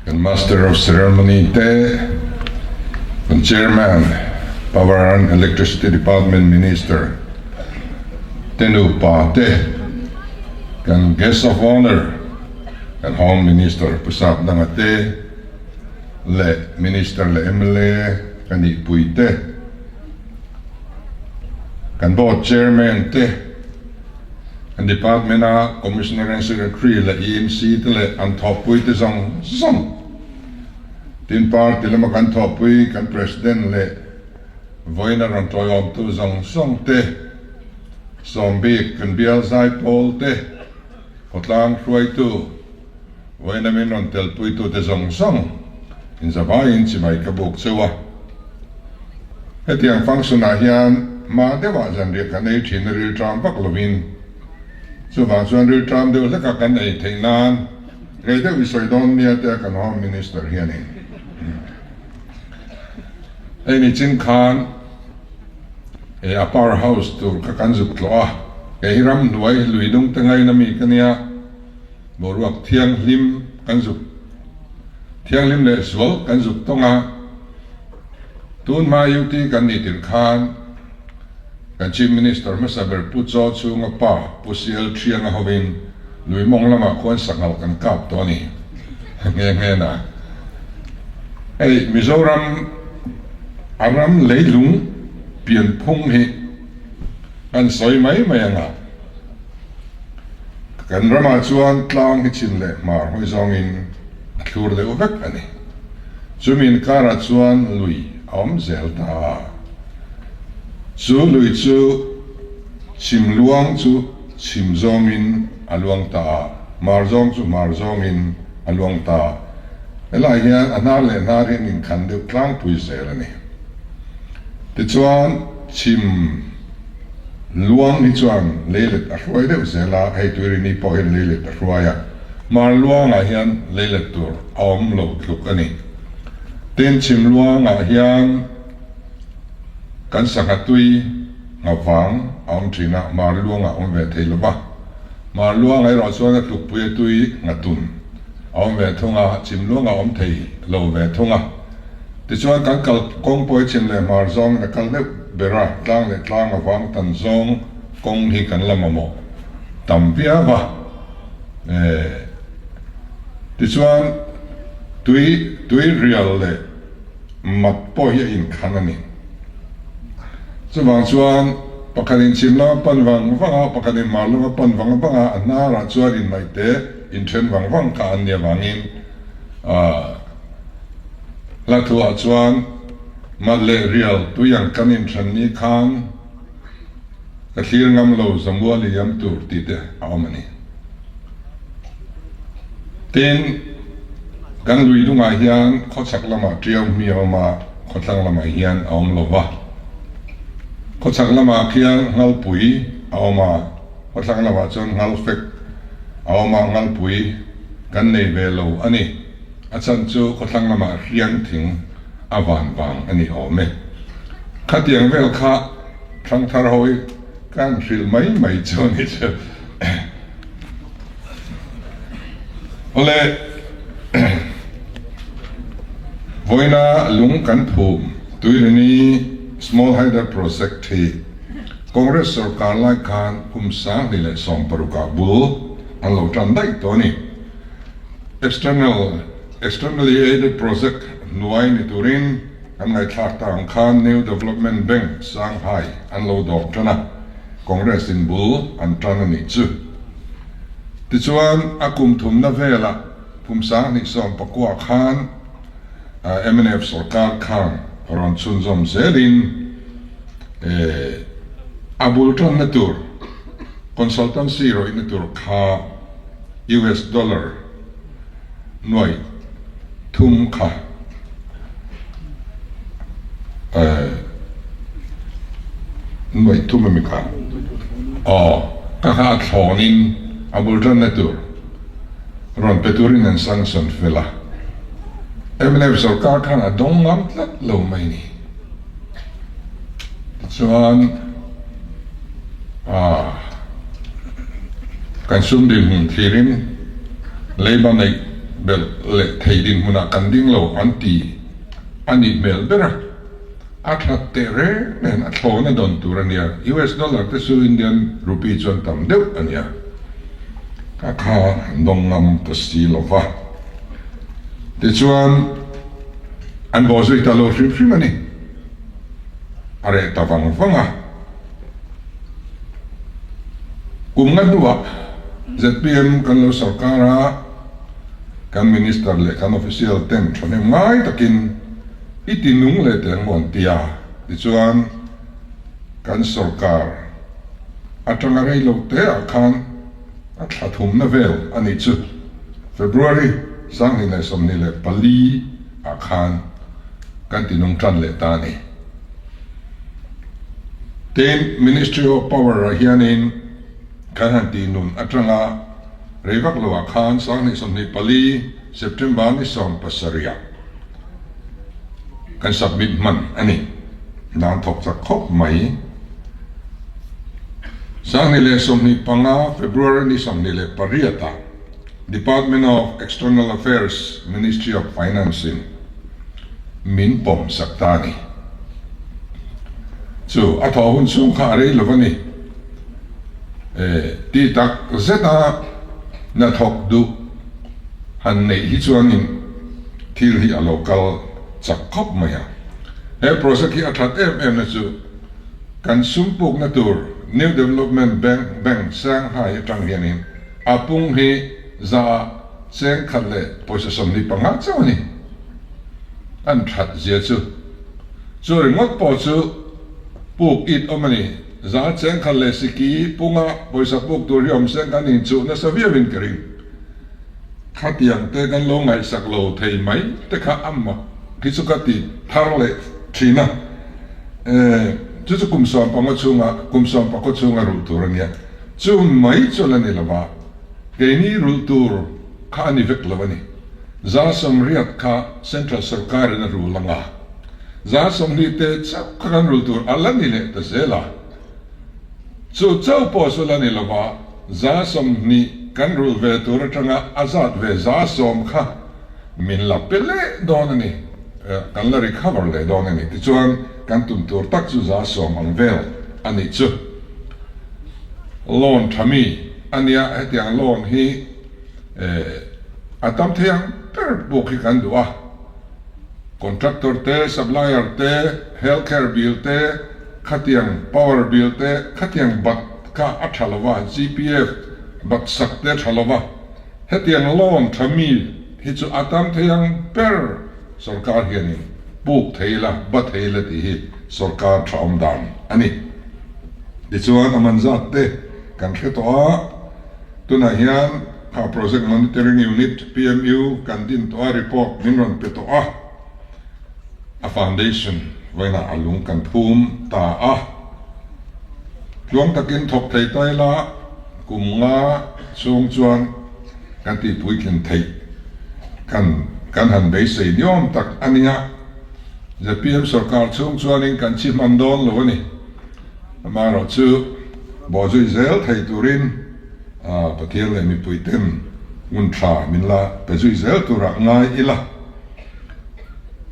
Kan Master of Ceremony te, kan Chairman, Power and Electricity Department Minister te nupa te, kan Guest of Honour, kan Home Minister Pu Sapdanga te leh Minister leh mla ka nihpui te, kan Board Chairman te, An department a Commissioner and Secretary leh EMC te leh an thawhpui te zawng zawng tin party lama kan thawhpui kan President leh vawiin a rawn tawiawmtu zawng zawng te, sawm bik kan bial zai pawl te, khawtlang hruaitu vawiin a min rawn telpuitu te zawng zawng inzavaiin chimai ka buk cheu a. Hetiang function ah hian hma deuhah zanriah kan ei thin a rilṭam vak lovin, chuvang chuan rilṭam deuh hleka kan ei theih nan rei deuh i sawi dawn nia tia kan Home Minister hianin hei ni chin khan e a power house tur kha kan zuk tlawh a, kei hi ramhnuai lui dung te ngaina mi ka nia, boruak thianghlim kan zuk thianghlim leh zual kan zuk tawng a. Tun hma UT kan nih tirh khan kan Chief Minister hmasa ber Pu Chaw chhunga pa Pu Sial Thianga hovin lui mawng lamah khuan sanghal kan kap tawh a ni nghe nghe na. Hei Mizoram a ram leilung pianphung hi kan sawi mai mai anga kan ramah chuan tlang hi chin leh hmar hawi zawngin a thlur deuh vek a ni. Chumi inkarah chuan lui a awm zel ta a. Chu lui chu chhim luang chu chhim zawngin a luang ta a, hmar zawng chu hmar zawngin a luang ta a. Helaiah hian a hnar leh hnar hi an inkhan deuh tlangpui zel a ni. Tichuan chhim luang hi chuan leilet a hruai deuh zel a, hei Tuirini pawh hian leilet a hruai a. Hmar luangah hian leilet tur a awm lo tluk a ni. Tin, chhim luangah hian kan sangha tui nghavang a awm thin a, hmar luangah a awm ve thei lo va. Hmar luangah erawh chuan a tlukpui a tui nghatun a awm ve thung a, chhim luangah a awm thei lo ve thung a. Tichuan, kan kal kawng pawh hi chhim leh hmar zawngin a kal deuh ber a, tlang leh tlang a vang tan zawng kawng hi kan la mamawh tam viau a. Tichuan, tui tui rial leh mat pawh hi a inkhan a ni. Chuvang chuan, pakhatin chhim lama pan vang vang a, pakhatin hmar lama pan vang vang a, a hnarah chuan inmaihte inthen vang vang kha an nih avangin hla thuah chuan mat leh rial tui ang kan inthen ni khan, Ka thlir ngam lo Zamua liam tur tih te a awm a ni. Tin, kan lui dungah hian khawchhak lamah ṭiau hmi a awm a, khawthlang lamah hian a awm lo va. Khawchhak lamah khian Ngalpui a awm a, khawthlang lamah chuan Ngalfek a awm a, Ngalpui kan nei ve lo a ni. A chhan chu khawthlang lamah hriang thing a van vang a ni awm e. Khatiang vel kha Thangthar ho hi ka han hrilh mai mai chu a ni chu. Awle, vawiina lung kan phum Tuirini Small Hydel Project hi Congress sorkar lai khan kum 2016 ah bul an lo tan daih tawh a ni. External Externally Aided Project hnuai ni turin Kan ngaihthlak ta ang khan New Development Bank Shanghai an lo dawk tan a, Congress in bul an tan a nih chu. Tichuan, a kum thumna velah kum 2019 khan mnf sorkar khan rawn chhunzawm zelin a bul tanna tur consultancy rawihna tur kha US dollar nuaih thum kha nuaih thum ami kha aw ka kha a thlawnin a bul tanna tur rawn pe turin an sanction fel a, mnf sorkar khan a dawng ngam tlat lo mai ni. Tichuan ah kan sum dinhmun thlirin leiba neih. belh leh thei dinhmunah kan ding lo an ti a nih hmel ber a, a that teh reng nen a thlawna dawn tur a nia, US dollar te chu Indian rupee chuan tam deuh a nia, ka kha an dawng ngam ta si lo va, tichuan an bawh zui ta lo hrim hrim a ni, a reh ta vang vang a. Kum nga hnuah zpm kan lo sorkar a, kan Minister leh kan official ten thahnem ngai takin i ti nung leh teh ang maw an ti a, tichuan kan sorkar atanga rei lo te ah khan a thla thumna vel a nih chu February 2024 ah khan kan ti nung tan leh ta a ni. Tin, Ministry of Power ah hianin kan han tih nun atanga rei vak lo ah khan 2024 September ni 17 ah kan submit hman a ni. Dan thawk chak khawp mai. 2025 February ni 28 ah Department of External Affairs, Ministry of Finance in min pawm sak ta a ni. Chu a thawh hun chhung kha a rei lo a ni. Ti tak zeta hnathawk duh han neih hi chuanin thil hi a lo kal chak khawp mai a. He project hi a that em em na chu kan sum pukna tur New Development Bank, Bank Shanghai atang hianin A pung hi za cheng khat leh pawisa 25 chauh a ni. An that zia chu. Chu ringawt pawh chu puk it awm a ni. Za cheng khat leh siki punga pawisa puk tur hi awm seng kan inchuh nasa viauin ka ring. Khatiang te kan lo ngaihsak lo thei mai te kha a mak hi chu ka ti thar leh thin a. Chu chu kum 15 chhunga kum 14 chhunga rulh tur a nia. Chu mai chu la ni lo va, keini rulh tur kha a ni vek lo a ni. 80% kha Central Sorkarin a rul ang a, 20% te chauh kha kan rulh tur a la ni leh ta zel a. Chu chauh pawh chu la ni lo va, 20% kan rulh ve tur atanga a zat ve 10% kha min la pe leh dawn a ni. Kan la recover leh dawn a ni. Tichuan, kan tum tur tak chu 10% ang vel a nih chu. Loan tha mi a nia, hetiang loan hi a tam thei ang ber puk hi kan duh a. Contractor te, supplier te, health care bill te, khatiang power bill te, khatiang bat kha a tha lo va, GPF bat sak te a tha lo va. Hetiang loan tha mi hi chu a tam thei ang ber sorkar hianin puk thei ila, ba thei ila tih hi sorkar tha awm dan a ni. Tichuan a man zat te kan hre tawh a, tunah hian kha Project Monitoring Unit, PMU, kan din tawh a, report min rawn pe tawh a, a foundation vawiinah a lung kan phum ta a. Tluang takin thawk thei ta ila kum nga chhung chuan kan tih puitlin theih kan kan han beisei niawm tak a nia. Zpm sorkar chhung chuanin kan chi hman dawn lo a ni. Amaherawh chu bawhzui zel thei turin Pathian leh mipuiten hmun tha min la pe zui zel turah ngai ila.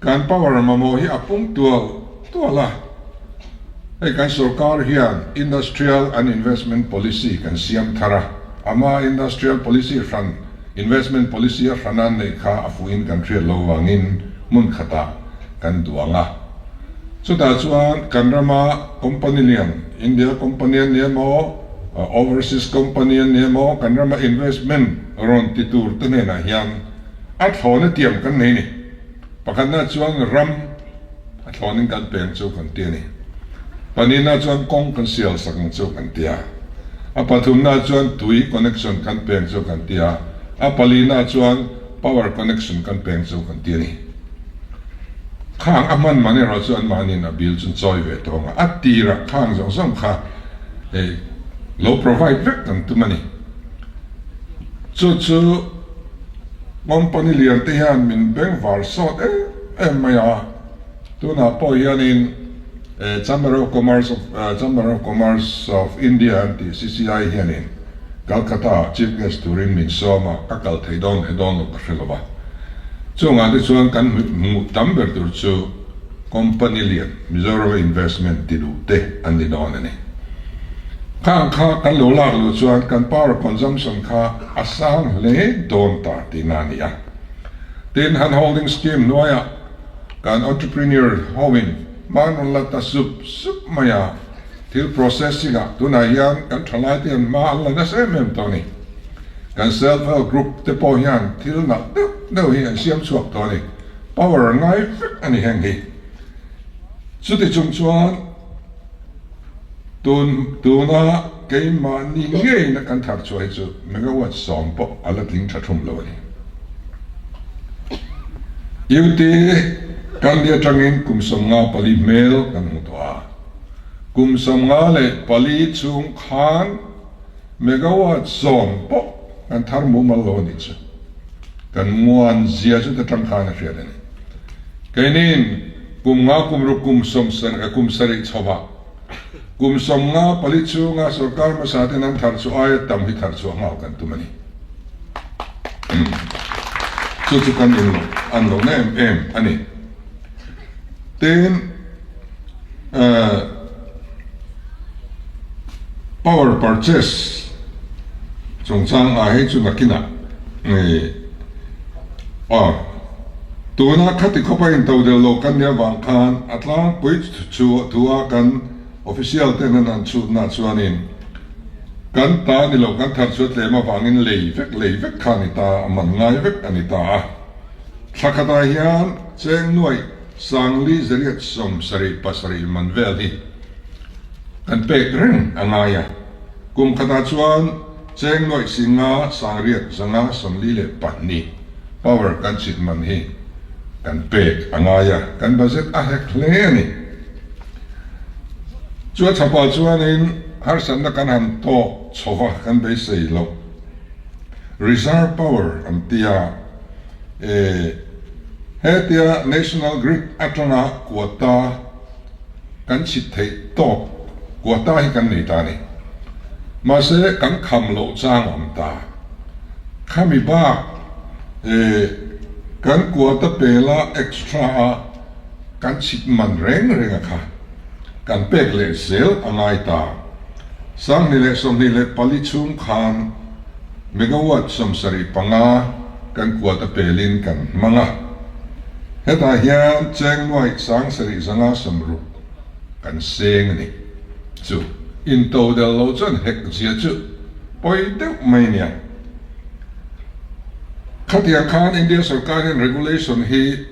Kan power mamawh hi a pung tual tual a. Hei kan sorkar hian Industrial and Investment Policy kan siam thar a, ama Industrial Policy hran, Investment Policy a hran a neih kha a fuhin kan hriat lo vangin hmun khatah kan duang a. Chutah chuan kan rama company lian, India company an ni emaw, overseas company an ni emaw, kan rama investment rawn ti tur te hnenah hian a thlawna tiam kan nei ni. Pakhatna chuan ram a thlawnin kan peng chu kan ti a ni. Pahnihna chuan kawng kan sial sak ang chu kan ti a. A pathumna chuan tui connection kan peng chu kan ti a. A palina chuan power connection kan peng chu kan ti a ni. Khang a hman man erawh chu anmahniin a bill chu an chawi ve tawh ang a. A tirah khang zawng zawng kha lo provide vek kan tum a ni. Chu chu. Company lian te hian min beng var sawt em em mai a, tunah pawh hianin Chamber of Commerce of Chamber of Commerce of India an tih CCI hianin Calcutta-ah Chief Guest turin min sawm a, ka kal thei dawn leh dawn lo ka hre lo va. Chungah te chuan kan hmuh tam ber tur chu company lian Mizoram-a investment ti duh te an ni dawn a ni. Khang kha kan lo lak luh chuan kan power consumption kha a sang hle dawn ta tihna a ni a. Tin, han holding scheme hnuaiah kan entrepreneur hoin hman rawn la ta sup sup mai a, thil processing ah tunah hian kan thalai te hian hma an la nasa em em tawh a ni. Kan self help group te pawh hian thil nalh deuh deuh hi an siam chhuak tawh a ni. Power ngai vek a ni heng hi. Chuti chung chuan tun tuna keimahni ngeina kan thar chhuah hi chu megawatt sawm pawh a la tling tha thum lo a ni. UT kan ni atangin kum 54 hmel kan hmu tawh a. Kum 54 chhung khan megawatt 10 pawh kan thar mumal lo a nih chu. Kan muan zia chu ta tang khan a hriat a ni. Keiniin kum nga kum ruk kum sawm kum sarih chhovah kum 54 chhunga sorkar hmasa ten an thar chu aia tam hi thar chhuah nghal kan tum a ni. Chu chu kan in an lohna em em a ni. Tin, Power purchase chungchang ah hei chu nakinah aw tuna khati khawpa intodel lo kan nih avang khan a tlangpui chu thu a kan official ten an han chhutna chuanin kan ta ni lo kan thar chu a tlem avangin lei vek lei vek kha a ni ta a man ngai vek a ni ta a thla khatah hian cheng nuaih Sangli zariat 77 man vel hi kan pek reng a ngai a, kum khatah chuan cheng nuaih singa sangriat 542 power kan chhit man hi kan pek a ngai a, kan budget a hek hle a ni. Chu a chhapah chuanin harsatna kan han tawk chho va kan beisei loh reserve power an tia. E, hetia National Grid atanga quota kan chhit theih tawk quota hi kan nei ta a ni. Mahse kan kham loh chang a awm ta. Khami bak e, kan quota pela extra a kan chhit man reng reng a kha kan pek leh zel a ngai ta. 2024 chhung khan Megawatt 75 kan kuat a pelin kan hmang a, hetah hian cheng nuaih 7560 kan seng a ni. Chu intodel lo chuan hek zia chu pawi deuh mai nia. Khatiang khan India sorkar hian regulation hi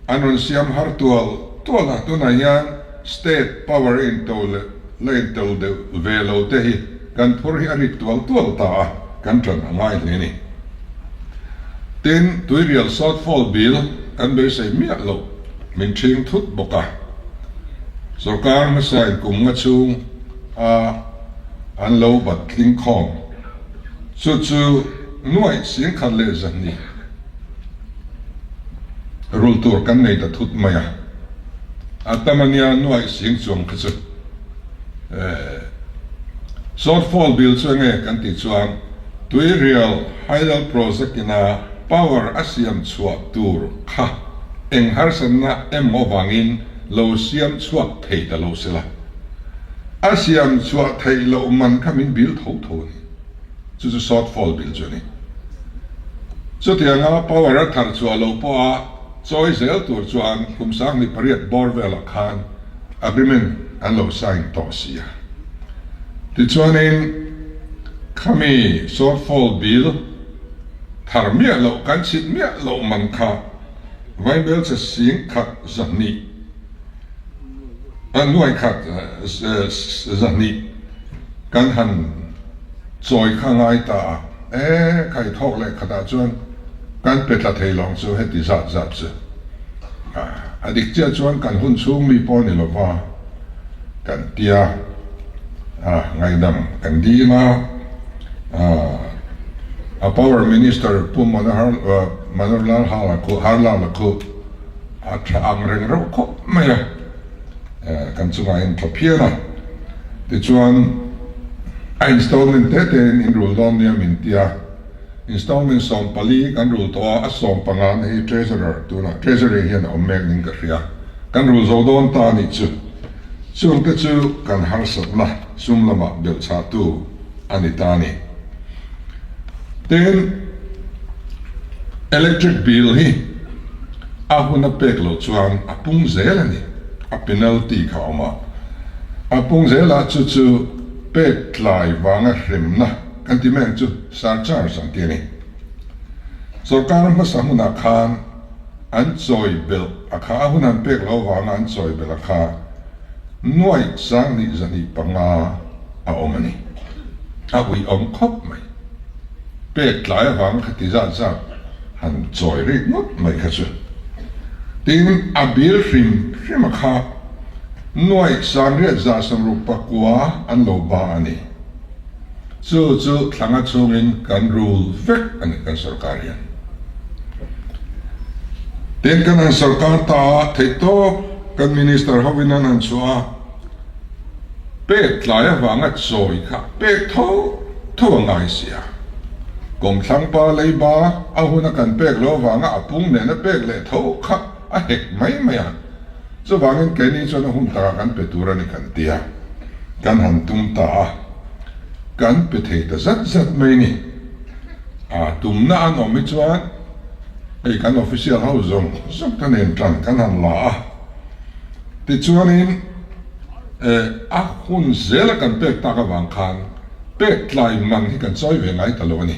an rawn siam har tual tual a, tunah hian state power a intodel la intel deuh ve lo te hi Kan phur hi a rit tual tual ta a, kan ṭan a ngai hle ni. Tin, tuirial shortfall bill kan beisei miah loh min ṭhing thut bawk a. Sorkar hmasain kum nga chhung a an lo bat tling khawm. Chu chu nuaih 1100 rul tur kan nei ta thut mai a. A tam a nia nuaih sing chuang kha chu. Shortfall bill chu enge kan tih chuan Tuirial Hydel Project ina power a siam chhuah tur kha eng harsatna emaw avangin lo siam chhuak thei ta lo sela. A siam chhuah theih loh man kha min bill tho tho a ni. Chu chu shortfall bill chu a ni. Chutianga power a thar chhuah loh pawha chawi zel tur chuan kum 2008 bawr velah khan Agreement an lo sign tawh si a. Tichuanin khami shortfall bill thar miah loh kan chhit miah loh man kha vaibelchhe 1200 a 1200 kan han chawi kha ngai ta a. E khai thawk leh khatah chuan kan pe tla thei lawng chu heti zat zat chu. A dik chiah chuan kan hun chhung mi pawh ni lova kan tia a, ngaihdam kan dil a, a Power Minister Pu Manohar Manohar Harlal a khu a tha ang reng reuh khawp mai a, kan chungah hian tha phian a, tichuan. A installment te te in in rul dawn nia min ti a, installment 14 kan rul tawh a, a 15 na hi treasurer tunah treasury hian a awm mek ning ka hria, kan rul zo dawn ta anih chu. Chung te chu kan harsatna sum lamah belhchhahtu a ni ta a ni. Tin, electric bill hi a hun a pek loh chuan a pung zel a ni, a penalty kha a awm a, a pung zelah chu chu pek tlai vanga hremna kan ti mai ang chu, surcharge an ti a ni. Sorkar hmasa hmunah khan an chawi belh a kha, a hun an pek loh avanga an chawi belh a kha nuaih 10 205 a awm a ni. A uiawm khawp mai. Pek tlai avanga khati zat zat han chawi rik ngawt mai kha chu. Tin, a bil hrim hrim a kha nuaih 90 69 an lo ba a ni. Chu chu thlanga chhungin kan rul vek a ni kan sorkar hian. Tin, kan han sorkar ta a, theihtawp kan minister hovin an han chhuah a, Pek tlai avanga chawi kha pek tho tho a ngai si a. Kawmthlang pa leiba a huna kan pek lo avanga a pung nena pek leh tho kha a hek mai mai a. Chuvangin keini chuan a hun takah kan pe tur a ni kan ti a, kan han tum ta a, kan pe thei ta zat zat mai ni. A tumna an awm hi chuan hei kan official ho zawng zawng te nen tan kan han la a. Tichuanin a hun zela kan pek tak avang khan pek tlai man hi kan chawi ve ngai ta lo a ni.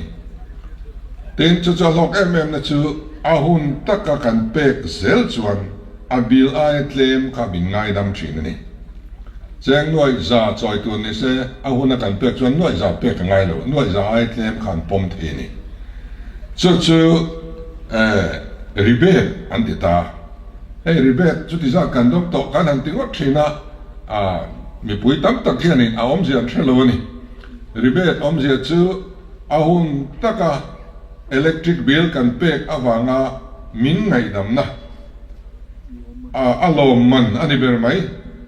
Tin, chu chu a hlawk em em na chu a hun taka kan pek zel chuan a bil aia tlem kha min ngaidam thin a ni. Cheng nuaih za chawi tur ni se a huna kan pek chuan nuaih za pek a ngai lo, nuaih za aia tlem kha an pawm thei a ni. Chu chu rebate an ti ta. Hei rebate chuti zat kan dawng tawh kan han ti ngawt thin a, ah mipui tam tak hianin a awmzia an hre lo a ni. Rebate awmzia chu a hun taka electric bill kan pek avanga min ngaihdamna ah a lawmman a ni ber mai,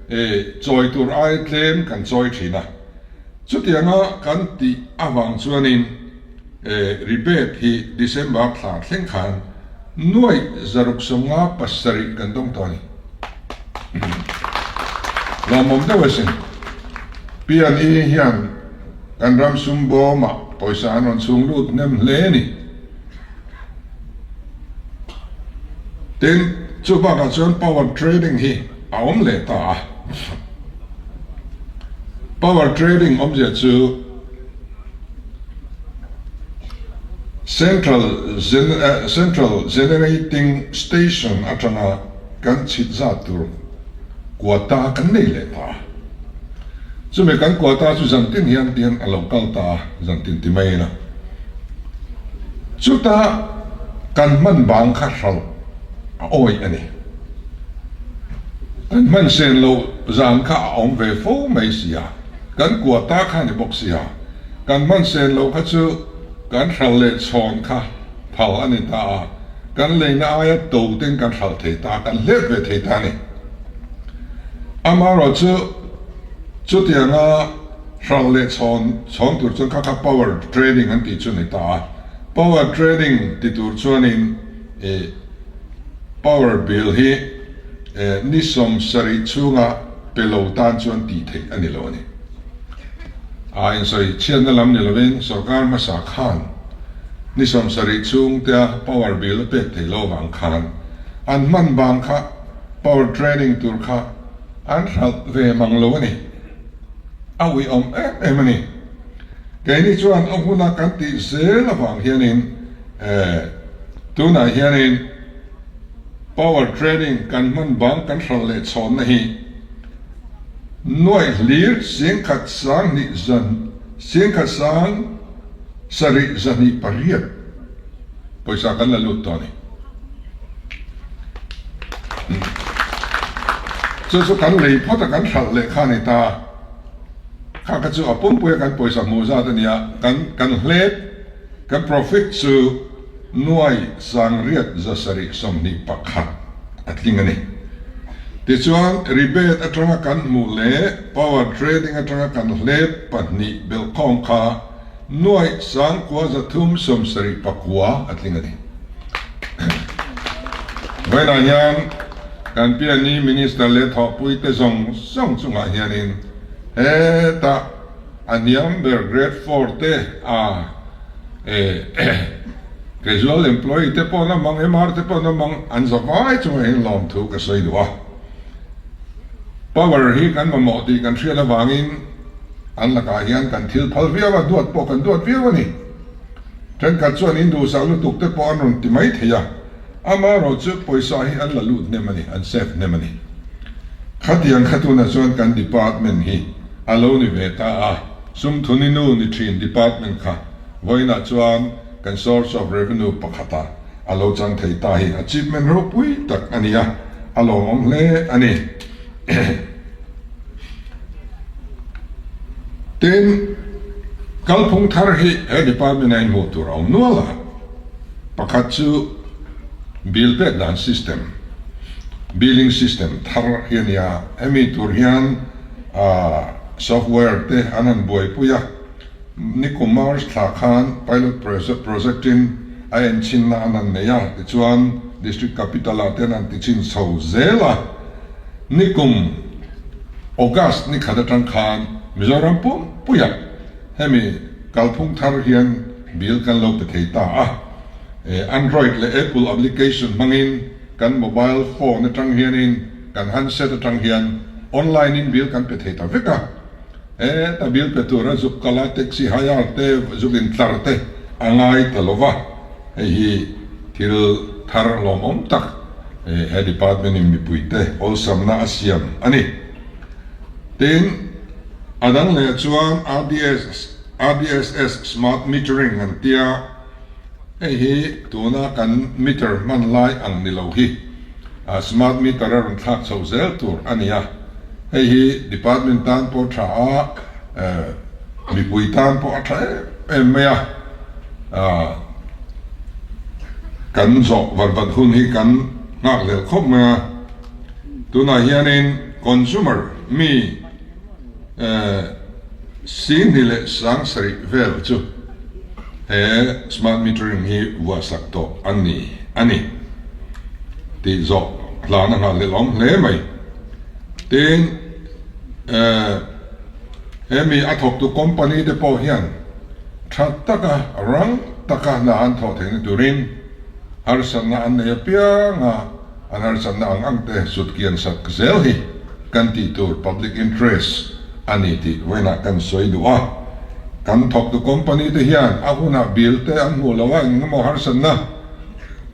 eh chawi tur ai tlem kan chawi thin a. Chutianga kan tih avang chuanin rebate hi December thla thleng khan nuaih 657 kan dawng tawh a ni. Lawmawm deuh asin. P&E hian kan ram sum bawmah pawisa an rawn chhung lut hnem hle a ni. Tin, chu bakah chuan power trading hi a awm leh ta a. Power trading awmzia chu Central Central Generating Station atanga kan chhit zat tur quota kan nei leh ta a. Chumi kan quota chu zantin hian tihian a lo kal ta a, zantin ti mai ila. Chuta kan hman bang kha hralh a awih a ni. Kan hman sen loh zan kha a awm ve fo mai si a, kan quota kha a ni bawk si a, kan hman sen loh kha chu kan hralh leh chhawn kha phal a ni ta a, kan leina aia to ten kan hralh thei ta a, kan hlep ve thei ta a ni. Amaherawh chu chutianga hralh leh chhawn chhawn tur chuan kha kha power trading an tih chu a ni ta a, power trading ti tur chuanin ih Power bill hi ni 70 chhunga pe lo tan chuan tih theih a ni lo a ni. A insawi chhiatna lam ni lovin sorkar hmasa khan ni 70 chhung tea power bill a pek theih lo avang khan an hman vang kha power trading tur kha an hralh ve mang lo a ni. A uiawm em em a ni. Keini chuan a huna kan tih zel avang hianin Tunah hianin power trading kan hman bang kan hralh leh chhawnna hi nuaih hlir 10,000 20 zan 10,000 sang 7 2 8 pawisa kan la lut tawh a ni. Chu chu kan lei phawt a kan hralh leh kha a ni ta. Kha kha chu a pumpuia kan pawisa hmuh zat a nia kan kan hlep. Kan profit chu nuai 8,721 a tling a ni. Tichuan, rebate atanga kan hmuh leh power trading atanga kan hlep pahnih belhkhawm kha nuaih 9379 a tling a ni. Vawiinah hian kan piani Minister leh thawhpuite zawng zawng chungah hianin hetah a hniam ber Grade Four te a casual employee te pawh an awm ang, MR te pawh an awm ang, an za vai chungah hian lawmthu ka sawi duh a. Power hi kan mamawh tih kan hriat avangin an lakah hian kan thil phal viau a, duat pawh kan duat viau a ni. Thenkhat chuan in duhsak lutuk te pawh an rawn ti mai thei a, amaherawh chu pawisa hi an la lut hnem a ni, an save hnem a ni. Khatiang kha tunah chuan kan department hi a lo ni ve ta a, sumthuni nu ni thin department kha vawiinah chuan kan source of revenue pakhata a lo chang thei ta hi achievement ropui tak a ni a, a lawmawm hle a ni. Tin, kalphung thar hi he department a inhmuh tur a awm nual a, pakhat chu bill pek dan system, billing system thar hi a ni a, hemi tur hian software te an han buaipui a, nikum March thla khan pilot project in a enchinna an han nei a, tichuan district capital ah te an han tichin chho zel a. Nikum August ni khat atang khan Mizoram pumpuiah hemi kalphung thar hian bill kan lo pe thei ta a. Android leh Apple application hmangin kan mobile phone atang hianin kan handset atang hian online in bill kan pe thei ta vek a. Heta bill pe tura zuk kal a taxi hire te zuk intlar te a ngai ta lo va. Hei hi thil thar lawmawm tak he department in mipuite awlsamna a siam a ni. Tin, a dang leh chuan RDS, RDSS Smart Metering an tia, hei hi tuna kan meter hman lai ang ni lo hi smart meter a rawn thlak chho zel tur a ni a. Hei hi department tan pawh tha a, mipui tan pawh a tha em em mai a. Kan zawh vat vat hun hi kan nghak hlel khawp mai a, tunah hianin consumer mi Singni leh Sangsarih vel chu he smart metering hi vuahsak tawh an ni a ni tih zawh hlan a nghah hlel awm hle mai. Tin, hemi a thawktu company te pawh hian Tha taka, rang taka hna an thawh theihna turin harsatna an nei apiang a, an harsatna ang ang te sutkian sak zel hi kan tih tur public interest a ni tih vawiinah kan sawi duh a. Kan thawktu company te hian a hunah bill te an hmuh loh a, eng emaw harsatna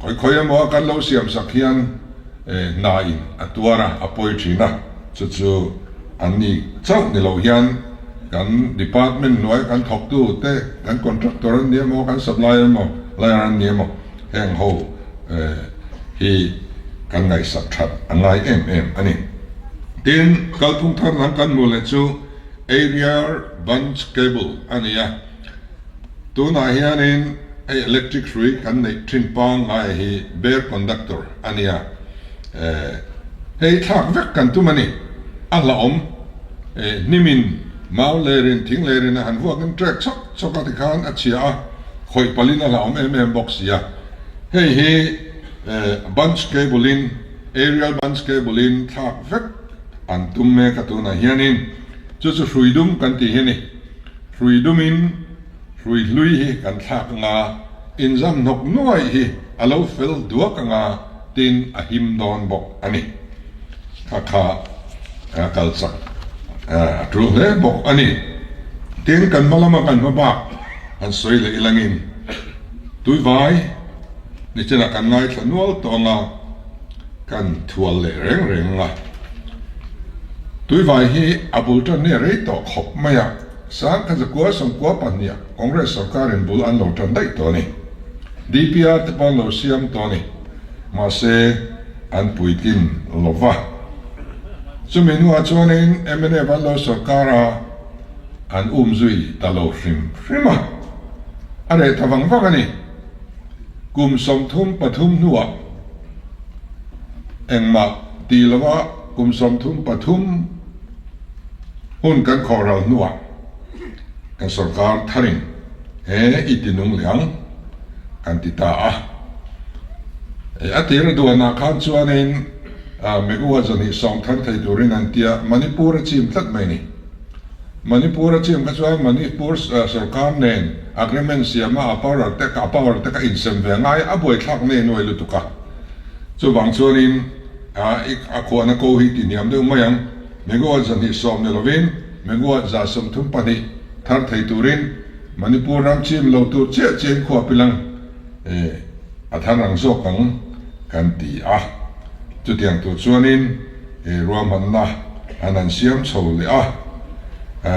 khawi khawi emaw a kan lo siam sak hian hna in a tuar a, a pawi thin a, chu chu an ni chauh ni lo hian kan department hnuai kan thawktu te, kan contractor an ni emaw, kan supplier emaw, liar an ni emaw, heng ho hi kan ngaihsak that a ngai em em a ni. Tin, kalphung thar dang kan hmuh leh chu Aerial Bunch Cable a ni a, tunah hianin hei electric hrui kan neih thin pangngai hi bare conductor a ni a, hei thlak vek kan tum a ni, a hlauhawm. Hnimin mau lerin thing lerin a han vuakin trek chawk chawk a tikhan a chhia a, khawih palin a hlauhawm em em bawk si a. Hei hi bunch cable in, aerial bunch cable in thlak vek an tum mek a tunah hianin chu chu hrui dum kan tih hi a ni. Hrui dumin hrui hlui hi kan thlak anga inzam hnawk nuaih hi a lo fel duak anga tin a him dawn bawk a ni. Kha kha a kal chak a tul hle bawk a ni. Tin, kan hma lama kan hma bak han sawi leh ilangin Tuivai nichinah kan ngaithla nual tawh anga kan thual leh reng reng anga Tuivai hi a bul tan ni a rei tawh khawp mai a, Sangkhazakua sawmkua pahniha Congress sorkarin bul an lo tan daih tawh a ni. DPR te pawh an lo siam tawh a ni. Mahse, an puitlin lo va. Chumi hnuah chuanin mnf an lo sorkar a, an um zui ta lo hrim hrim a. A reh ta vang vang a ni. Kum 33 hnuah engmah ti lova. kum 33 hun kan khawhral hnuah kan sorkar tharin he i ti nung leh ang kan ti ta a. A tir duanah khan chuanin megawatt 210 thar thei turin an tia Manipur a chim tlat mai a ni. Manipur a chim kha chuan Manipur sorkar nen agreement siama a power te a power te kha insem ve ngai a buaithlak nei nuai lutuk a. Chuvang chuanin a khuahna ko hi ti hniam deuh mai ang. Megawatt 210 ni lovin megawatt 132 thar thei turin Manipur ram chim lo tur chiah chiahin khua pilang a thar ang zawk ang kan ti a. Chutiang tur chuanin ruahmanna an han siam chho leh a.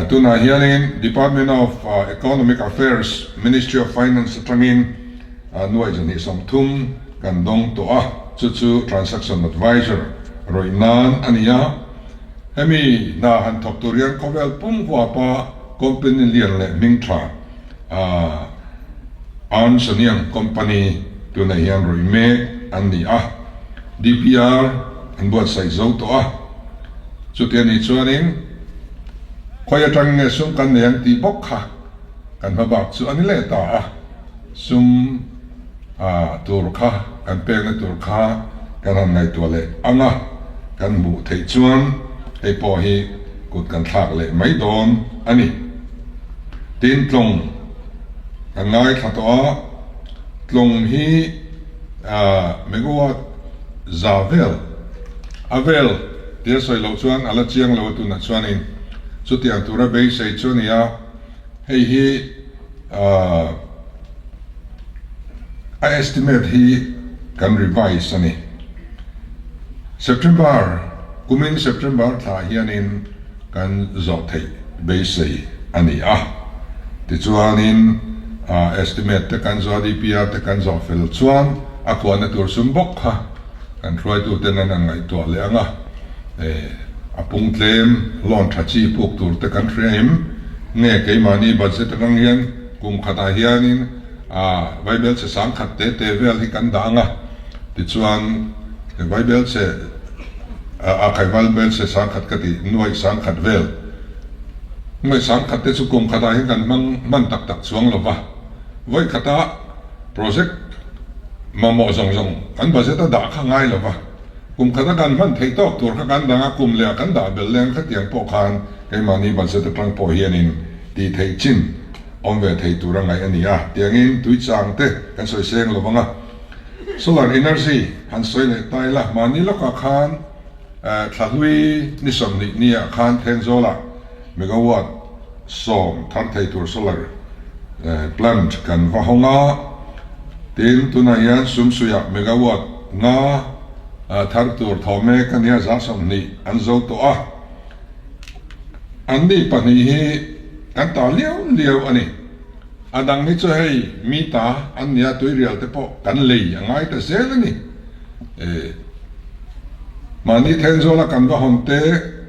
Tunah hianin Department of Economic Affairs, Ministry of Finance atangin nuaih 230 kan dawng tawh a, chu chu Transaction Advisor rawih nan a ni a. Hemi hna han thawk tur hian khawvel pum huapa company lian leh hming tha Ernst and Young company tunah hian rawih mek an ni a, DPR an buatsaih zo tawh a. Chuti a nih chuanin khawi atang nge sum kan nei ang tih bawk kha kan hma bak chu a ni leh ta a, sum tur kha kan pekna tur kha kan han ngaihtuah leh ang a, kan hmuh theih chuan hei pawh hi kut kan thlak leh mai dawn a ni. Tin tlawng kan ngaithla tawh a, tlawng hi megawatt za vel a vel tia sawi loh chuan a la chiang lo a tunah chuanin chutiang tura beisei chu a ni a, hei hi a estimate hi kan revise a ni. September, kumin September thlah hianin kan zawh theih beisei a ni a, tichuanin estimate te kan zawh a, DPR te kan zawh fel chuan a khuahna tur sum bawk kha Kan hruaituten an han ngaihtuah leh ang a, a pung tlem loan tha chi puk tur te kan hria em? Nge keimahni budget atang hian kum khatah hianin vaibelchhe sangkhat te te vel hi kan dah ang a, tichuan vaibelchhe a khai vaibelchhe sangkhat ka tih nuaih sangkhat vel nuaih sangkhat te chu kum khatah hian kan hmang hman tak tak chuang lo va, vawi khatah Project mamawh zawng zawng kan budget a dah kha ngai lo va, kum khata kan hman theih tawk tur kha kan dang a, kum leh ah kan dah belh leng khatiang pawh khan keimahni budget atang pawh hianin tih theih chin awm ve thei tur a ngaih a ni a, tiangin tui chang te kan sawi seng lo vang a, solar energy han sawi leh ta ila, mahni lawkah khan Thlahlui ni 20 ni ah khan Thenzawlah megawatt 10 thar thei tur solar plant kan va hawng a, tin tunah hian Sumsuiah megawatt 5 thar tur thaw mek a nia 20% an zo tawh a, anni pahnih hi kan ta liau liau a ni. A dang hi chu hei mi ta an nia tuirial te pawh kan lei a ngai ta zel a ni. Mahni Thenzawla kan va hawn te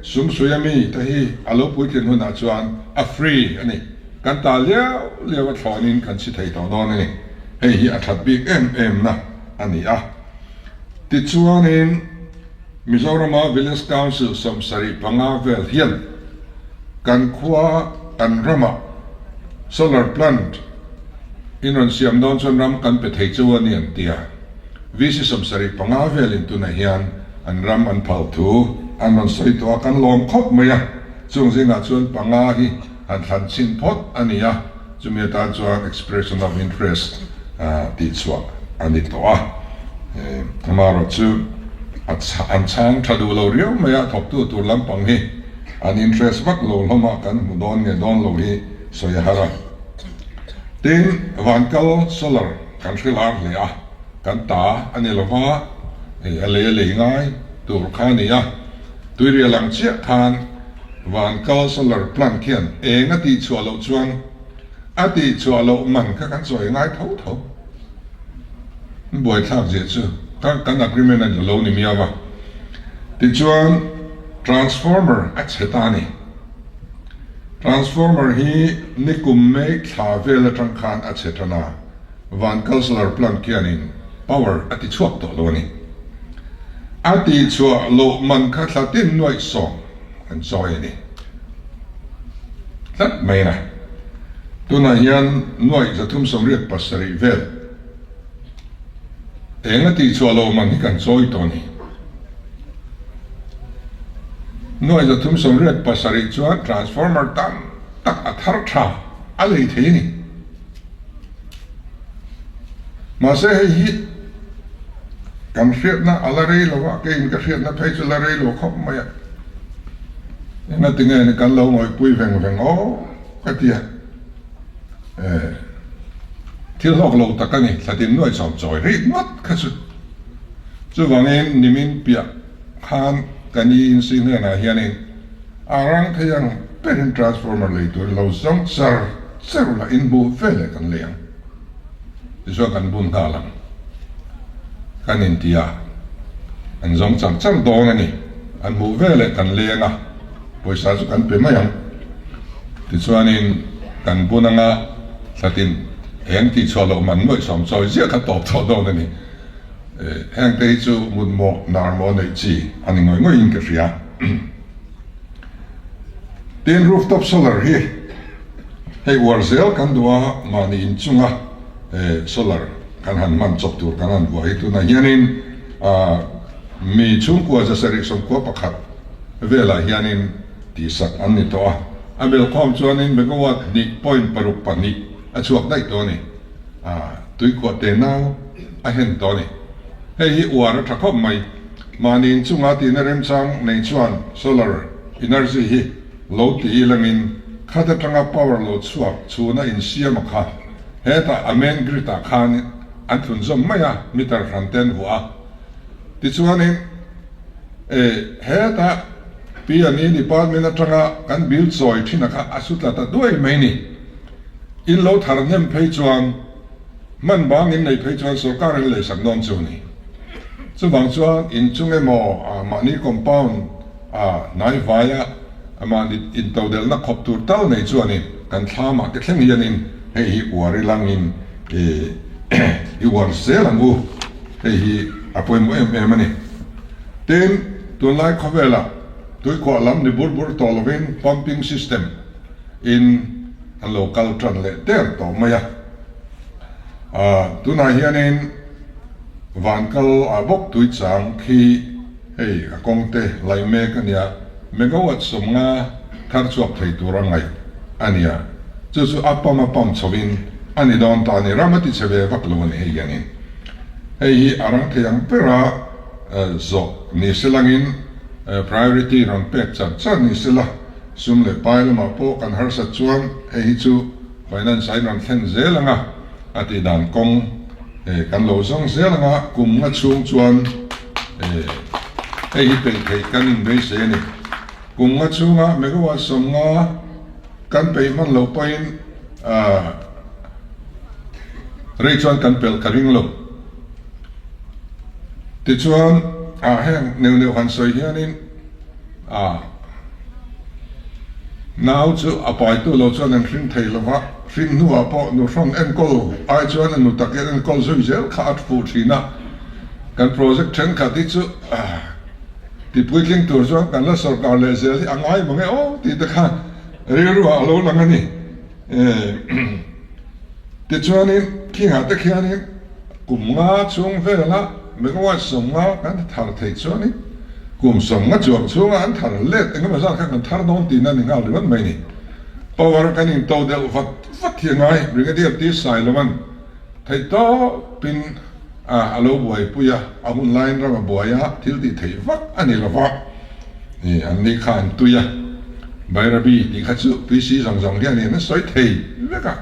Sumsuia mi te hi a lo puitlin hunah chuan a free a ni. Kan ta liau liau a thlawnin kan si thei tawh dawn a ni. Hei hi a that bik em em na a ni a. Tichuanin Mizorama Village Council 75 vel hian kan khua kan ramah solar plant in rawn siam dawn chuan ram kan pe thei chu a ni an ti a. VC 75 velin tunah hian an ram an phal thu an rawn sawi tawh a, kan lawm khawp mai a, chung zingah chuan panga hi han thlan chhin phawt a ni a, chumi atan chuan expression of interest tih chhuah a ni tawh a, amaherawhchu an chhang tha duh lo riau mai a, thawktu tur lampang hi an interest vak lo hlawm a, kan hmu dawn nge dawn lo hi sawi a har a. Tin, Vankal solar kan hre lar hle a, kan ta a ni lo va, hei a lei a lei ngai tur kha a ni a, tuirial ang chiah khan Vankal solar plant khian eng a tih chhuah loh chuan a tih chhuah loh man kha kan sawi ngai tho tho. Buaithlak ziah chu kha kan agreement a lo ni miau a, tichuan transformer a chhe ta a ni. Transformer hi nikum May thla vel atang khan a chhe tan a, Vankal solar plant khianin power a ti chhuak tawh lo a ni. A tihchhuah loh man kha thla tin nuaih sawm kan chawi a ni tlat mai na. Tunah hian nuaih 387 vel eng a tihchhuah loh man hi kan chawi tawh a ni. Nuaih 387 chuan transformer tam tak a thar tha a lei thei a ni. Mahse hei hi kan hriatna a la rei lo a, keiin ka hriatna phei chu la rei lo khawp mai a. Engatinge ni kan lo ngawihpui veng veng aw ka ti a. Eh, thil hlawk lo tak a ni, thlatin nuai chawm chawi rih ngawt kha chu. Chuvangin nimin piah khan ka ni insi hnenah hianin a rang thei ang berin transformer lei turin lo zawng char char la inbu veleh kan lei ang. Tichuan kan bun nghal ang. Kan inti a, an zawng char char dawn a ni. An hmuh veleh kan leng a, pawisa chu kan pe mai ang. Tichuanin kan bun anga thlatin eng tihchhuah loh man nuaih sawm chawi ziah kha tawp tawh dawn a ni. Heng te hi chu mutmawh nar maw neih chi a ni ngawih ngawih in ka hria. Tin rooftop solar hi hei uar zel kan duh a, mahni inchunga solar kan han hman chawp tur kan han vuah hi tunah hianin mi chhungkua 771 velah hianin tihsak an ni tawh a, a belkhawm chuanin megawatt hnih point paruk pahnih a chhuak daih tawh a ni. Tuikhuah te nau a hen tawh a ni. Hei hi uar a tha khawp mai. Mahni inchunga tihna remchang nei chuan solar energy hi lo ti ilangin khat atanga power lo chhuak chhuna insiam a kha. Hetah a main grid ah khan an thlunzawm mai a, meter hran te an vuah a. Tichuanin hetah P&E department atanga kan bill chawi thin a kha a su tla ta duai mai ni. In lo thar hnem phei chuan hman bang in neih phei chuan sorkar in leisak dawn chu a ni. Chuvang chuan in chung emaw mahni compound a hnai vaia mahni intodelhna khawp tur tal nei chuanin kan thlamah te thleng hianin hei hi uar i langin i uar zel ang u. Hei hi a pawimawh em em a ni. Tin, tunlai khawvelah tuikhuah lam ni bur bur tawh lovin pumping system in an lo kal tan leh der tawh mai a. Tunah hianin van kal ah bawk tui chang khi hei a kawng te lai mek a nia, megawatt 50 thar chhuak thei tur a ngaih a nia. Chu chu a pump a pump chho in a ni dawn ta a ni, ram a ti chhe ve vak lo a ni hei hianin. Hei hi a rang thei ang bera zawh ni se langin priority rawn pek char char ni se la. Sum leh pai lamah pawh kan harsat chuan hei hi chu finance a inrawn thlen zel ang a, a tih dan kawng kan lo zawng zel ang a, kum nga chhung chuan hei hi peih theih kan inbeisei a ni. Kum nga chhunga megawatt 50 kan peih hman loh pawhin rei chuan kan pelh ka ring lo. Tichuan heng neuh neuh han sawi hianin, A nau chu a paitu lo chuan an hring thei lo va, hring hnuah pawh nu hrawn enkawl ai chuan a nu takin enkawl zui zel kha a fuh thin a. Kan project thenkhat hi chu ti puitling tur chuan kan la sawrkar leh zel hi a ngai mang e aw tih te kha rilruah a lo lang a ni. Tichuanin khingah te khianin kum nga chhung vela megawatt 50 kan thar theih chuanin kum 50 chuang chhunga an thar let engemaw zat kha kan thar dawn tihna a ni nghal ringawt mai ni. Power kan into deuh vat vat hi a ngai, Brigadier T Sailovan theihtawpin a a lo buaipui a, a hun laiin ram a buai a, thil tih theih vak a ni lo va, ih an ni kha an tui a, Bairabi tih kha chu PC zawng zawng hian in a sawi thei vek a,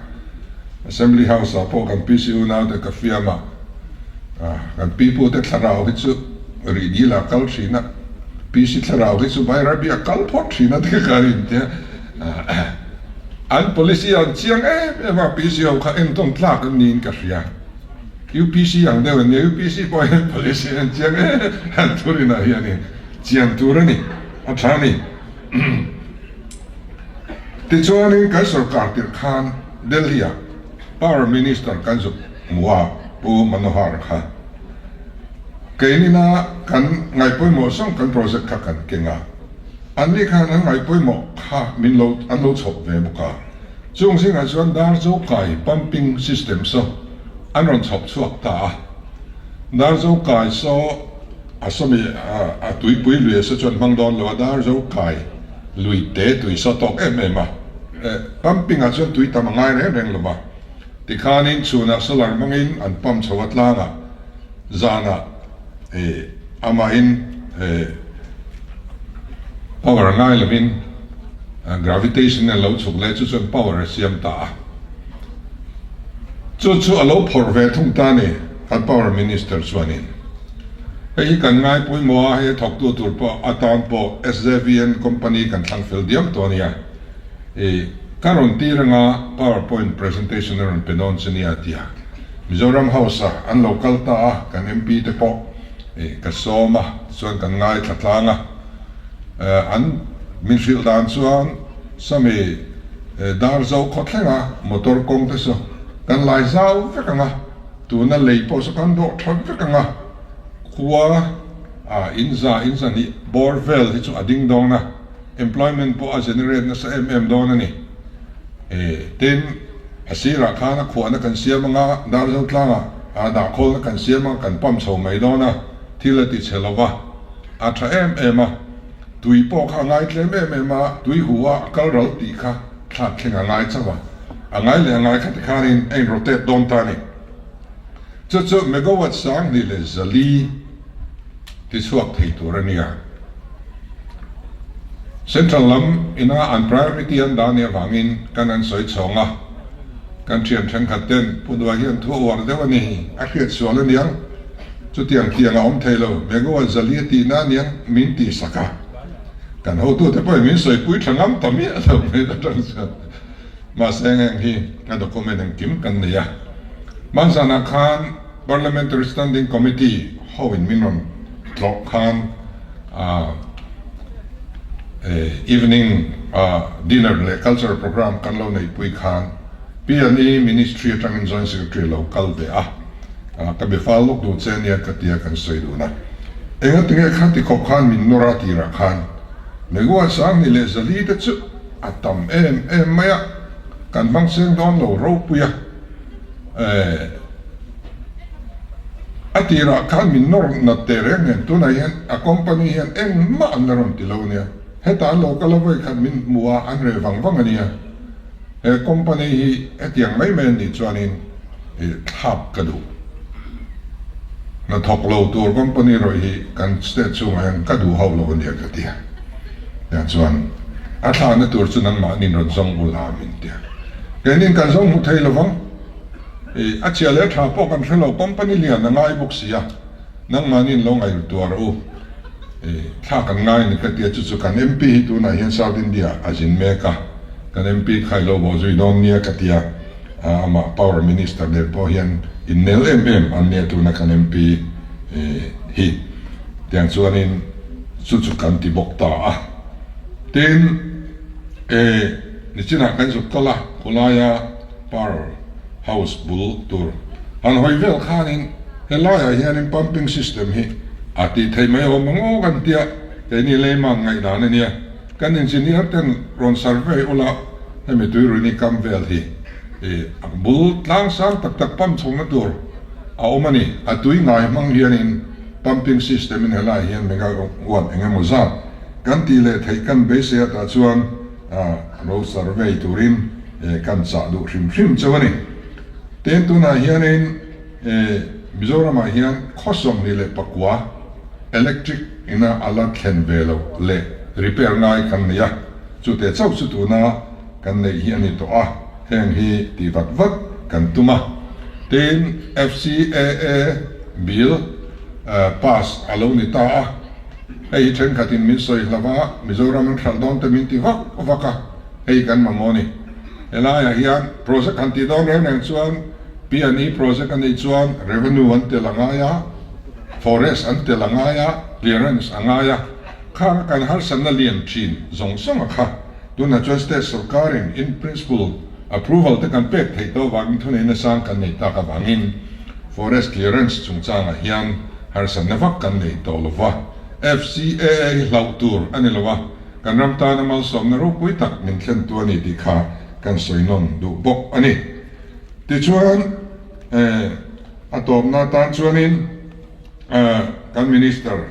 Assembly House ah pawh kan PC unaute ka fiam a, kan pipute thlarau hi chu rih dil ah kal thin a, PC thlarau hi chu Bairabi a kal phawt thin a ti ka rin tia, an policy an chiang em em a, PC ho kha entawn tlak an niin ka hria. UPC ang deuh an nia, UPC pawh hian policy an chiang e an thurinah hianin chian tur a ni, a tha a ni. Tichuanin kan sorkar tirh khan Delhi-ah Power Minister kan zuk hmu a, Pu Manohar kha. Keinina kan ngaihpawimawh zawng kan project kha kan keng a, anni khan an ngaihpawimawh kha min lo an lo chhawp ve bawk a. Chung zingah chuan Darzo kai pumping system saw an rawn chhawp chhuak ta a. Darzo kai saw a sawmi a tuipui lui a saw chuan hmang dawn lo a, Darzo kai lui te tui saw tawk em em a. Pumping ah chuan tui tam a ngai reng reng lo va. Tikhanin chhunah solar hmangin an pump chho a tlangah zanah amahin power a ngai lovin gravitation a lo chhuk leh chu chuan power a siam ta a. Chu chu a lo phawrh ve thung ta a ni kan power minister chuanin. Hei hi kan ngai pawimawh a, hei a thawktu tur pawh atan pawh SJVN company kan thlang fel diam tawh a nia. Ka rawn tir anga power point presentation a rawn pe dawn che nia tia Mizoram House a an lo kal ta a, kan MP te pawh ka sawm a, tichuan kan ngaithla tlang a, an min hrilh dan chuan Sami Darzo khaw thlenga motor kawng te chu kan lai zau vek ang a, tuna lei pawh chu kan dawh tha vek ang a, khua ah in za in zahnih bawr vel hi chu a ding dawn a. Employment pawh a generate nasa em em dawn a ni. Tin, a sirah khan a khuahna kan siam anga, Darzo tlangah a dahkhawlna kan siam anga kan pump chho mai dawn a, thil a ti chhe lo va, a tha em em a. Tui pawh kha a ngai tlem em em a, tui hu a a kal ral tih kha thlak thleng a ngai chauh a, a ngai leh a ngai kha tikhanin a in-rotate dawn ta a ni. Chu chu megawatt 2400. Ti chhuak thei tur a nia. Central lam ina an priority an dah nih avangin kan an sawi chhawng a, kan thian thenkhat ten Pu Duai hian thu a uar deuh a ni, a hriat sual a niang, chutiang tiang a awm thei lo, megawatt zali a tihna a niang min tih sak a, kan hotute pawhin min sawipui tha ngam ta miah lo mai atang chuan. Mahse heng hi a document engkim kan nei a, hmanzanah khan Parliamentary Standing Committee ho in min rawn tlawh khan evening dinner leh cultural programme kan lo neihpui khan P&E Ministry atangin Joint Secretary lo kal ve a, ka be fal lawk duh che ania ka tia kan sawi dun a. Engatinge kha ti khawp khan min nawr a tirah khan Meguan 2400 te chu a tam em em mai a, kan hmang seng dawn lo ropui a. A tirah khan min nawr nat teh reng nen tunah hian a company hian engmah an la rawn ti lo ania, hetah an lo kal a vawi khat min hmu a an reh vang vang ania, he company hi hetiang mai mai an nih chuanin thlak ka duh. Hnathawk lo tur company rawih hi kan state chhungah hian ka duh hauh lo ania ka ti a, tiang chuan a thlakna tur chu nangmahniin rawn zawng ula min ti a. Keinin kan zawng hmu thei lovang. I a chhia leh tha pawh kan hre lo, company lian a ngai bawk si a, nangmahniin lo ngaihtuah rawh u. I thla kan ngai ni ka tia, chu chu kan MP hi tunah hian South India a zin mek a, kan MP kha i lo bawh zui dawn nia ka tia, amah Power Minister nen pawh hian innel em em an nia tuna kan MP hi. Tiang chuanin chu chu kan ti bawk ta a. Tin, e. Nichinah kan zuk kal a, khawlaia Power House bul tur han hawi vel khanin helaiah hianin pumping system hi a tih theih mai awm ang aw kan tia, keini layman ngaihdan a nia. Kan engineer ten rawn survey ula hemi tuiruini kam vel hi a bul tlang sang tak tak pump chhohna tur a awm a ni. A tui ngai hmang hianin pumping system in helaiah hian megawatt eng emaw zat kan tih leh theih kan beisei atah chuan a lo survey turin kan chah duh hrim hrim chauh a ni. Tin, tunah hianin Mizoramah hian khaw 29 electric ina a la thlen ve loh leh repair ngai kan nei a, chute chauh chu tuna kan neih hi a ni tawh a, heng hi tih vat vat kan tum a. Tin, FCAA bill pass a lo ni ta a. Hei hi thenkhatin min sawi hlauh a, Mizoram an hralh dawn te min ti vak vak a, hei kan mamawh a ni. Helaiah hian project han tih dawn reng reng chuan P&E project a nih chuan revenue an tel a ngai a, forest an tel a ngai a, clearance a ngai a, khang a kan harsatna lian thin zawng zawng a kha. Tunah chuan state sorkarin in principle approval te kan pek theih tawh avangin thuneihna sang kan nei tak avangin forest clearance chungchangah hian. Harsatna vak kan nei tawh lo va, FCAA hi hlauh tur a ni lo a, kan ram tana malsawmna ropui tak min thlentu a ni tih kha kan sawi nawn duh bawk a ni. Tichuan, a tawpna atan chuanin kan Minister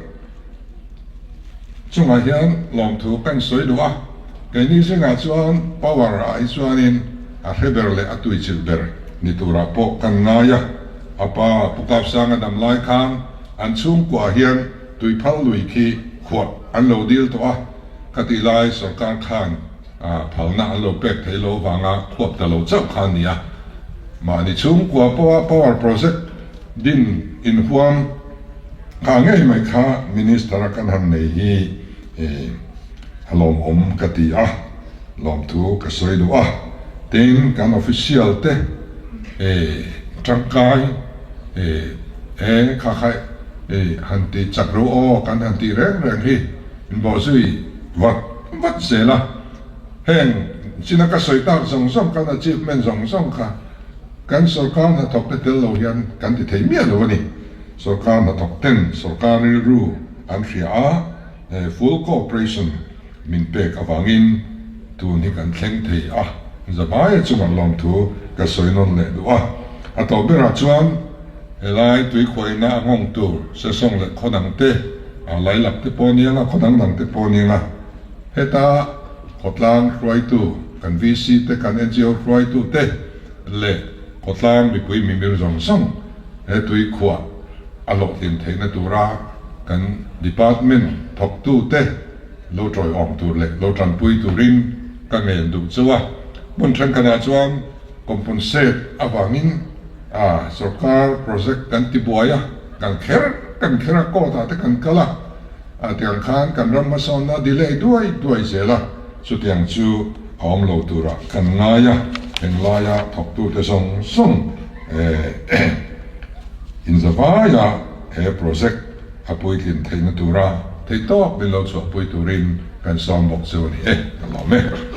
chungah hian lawmthu kan sawi duh a, keini zingah chuan power ah hi chuanin a hre ber leh a tuichilh ber ni turah pawh kan ngai a. A pa Pu Kapsanga dam lai khan an chhungkuah hian tuiphal lui khi khuah an lo dil tawh a, khatih lai sorkar khan phalna an lo pek thei lo vanga khuap ta lo chauh kha a ni a. Mahni chhungkua pawha power project din inhuam kha ngei mai kha minister a kan han nei hi a lawmawm ka ti a, lawmthu ka sawi duh a. Tin, kan official te tangkai e kha kha han ti chak ro aw kan han tih reng reng hi inbawhzui vat vat zel a. Heng china ka sawi tak zawng zawng kan achievement zawng zawng kha kan sorkar hnathawk te tel lo hian kan ti thei miah lo a ni. Sorkar hnathawk ten sorkar rilru an hria a, full cooperation min pek avangin tun hi kan thleng thei a, Zabaia chungah lawmthu ka sawi nawn leh duh a. A tawp berah chuan helai tuikhuaina a nghawng tur Sesawng leh khaw dang te, Lailak te pawh aniang a, khaw dang dang te pawh aniang a, heta khawtlang hruaitu kan VC te, kan NGO hruaitu te leh khawtlang mipui mimir zawng zawng he tuikhuah a hlawhtlin theihna tura kan department thawktu te lo tawiawm tur leh lo tanpui turin ka ngen duh chauh a. Hmun thenkhatah chuan compensate avangin a sorkar project kan ti buai a, kan kher kan kher a, court ah te kan kal a, a tiang khan kan ram hmasawnna a delay duai duai zel a, chutiang chu a awm lo turah kan ngai a, englaia thawktute zawng zawng Inzavaia he project a puitlin theihna tura theihtawp min lo chhuahpui turin kan sawm bawk chu a ni e, ka lawm e.